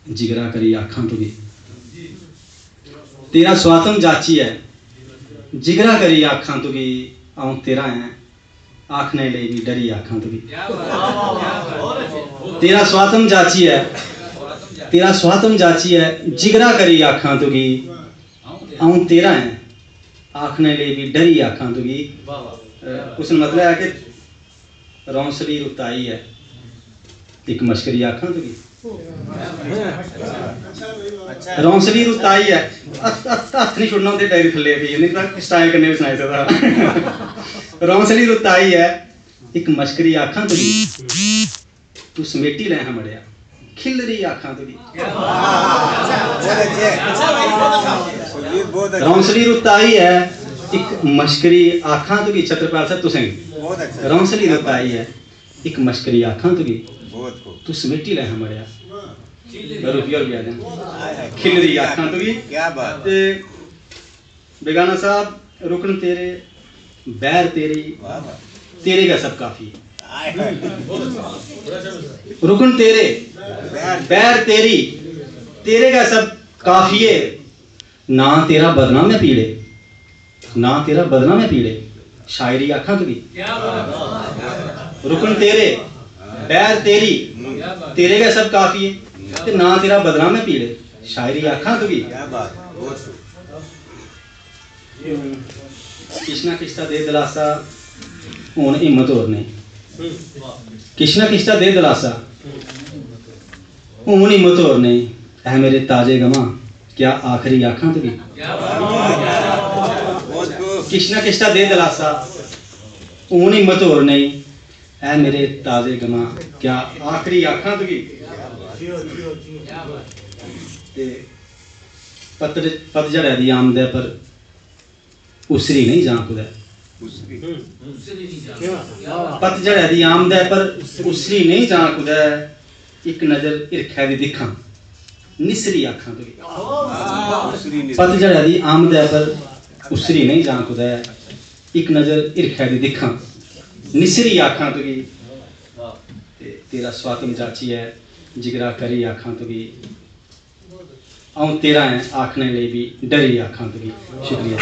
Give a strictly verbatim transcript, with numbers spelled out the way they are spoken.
जिगरा करी आखां तुगी। तेरा स्वातम जाचियै जिगरा करी आखां तुगी, अ'ऊं तेरा ऐं आखने लेई बी डरी आखां तुगी। तेरा स्वातम जाचियै, तेरा स्वातम जाचियै जिगरा करी आखां तुगी, अ'ऊं तेरा ऐं आखने लेई बी डरी आखां तुगी। अ, उसने मतलब है कि रौंसली रुत्त आई ऐ, इक मश्करी आखां तुगी। रौंसली रुत्त आई ऐ, हत्थ, हत्थ, हत्थ नहीं छुड़ना होंदे डायरी थल्ले, भी नहीं तां स्टाइल कन्नै भी सनाई सकदा। रौंसली रुत्त आई ऐ, इक मश्करी आखां तुगी, तू समेटी लै हां मड़ेआ, खिल्लरी आखां तुगी। बहुत अच्छे। सुरजीत, बहुत अच्छे। रौंसली रुत्त आई ऐ, इक मश्करी आखां तुगी, छत्रपाल साहब तुसें गी। बहुत अच्छे। रौंसली रुत्त आई ऐ, इक मश्करी आखां तुगी, बहुत खूब। तू समेटी लै हां मड़ेआ, रुपया रुपया देना, खिल्लरी आखां तुगी। क्या बात। ते बेगाना साहब, रुकन तेरे, बैर तेरी, वाह, वाह। तेरे गै सब काफी ऐ। आए, आए। रुकन तेरे, बैर। बैर तेरी, तेरे गै सब काफी ऐ। नां तेरा बदनाम ऐ पीड़े, नां तेरा बदनाम ऐ पीड़े, शायरी आखां तुगी। रुकन तेरे, बैर तेरी, तेरे गै सब काफी ऐ। ते नां तेरा बदनाम ऐ पीड़े, शायरी आखां तुगी। क्या बात, बहुत खूब। किश ना किश तां दे दलासा, हून हिम्मत होर नेईं। किश ना किश तां दे दलासा, हून हिम्मत होर नेईं। ऐ मेरे ताजे गमा, क्या आखरी आखां तुगी? किश ना किश तां दे दलासा, हून हिम्मत होर नेईं। ऐ मेरे ताजे गमा, क्या आखरी आखां तुगी? ते पतझ-, पतझड़ै दी आमदै पर उसरी नेईं जां कुदै। उसरी। पतझड़ै दी आमदै पर उसरी नेईं जां कुदै, इक नजर हिरखै दी दिक्खां, निसरी आखां तुगी। उसरी निसरी। पतझड़ै दी आमदै पर उसरी नेईं जां कुदै, इक नजर हिरखै दी दिक्खां, निसरी आखां तुगी। ते तेरा स्वातम जाचियै जिगरा करी आखां तुगी। अ'ऊं तेरा ऐं आखने लेई बी डरी आखां तुगी। शुक्रिया।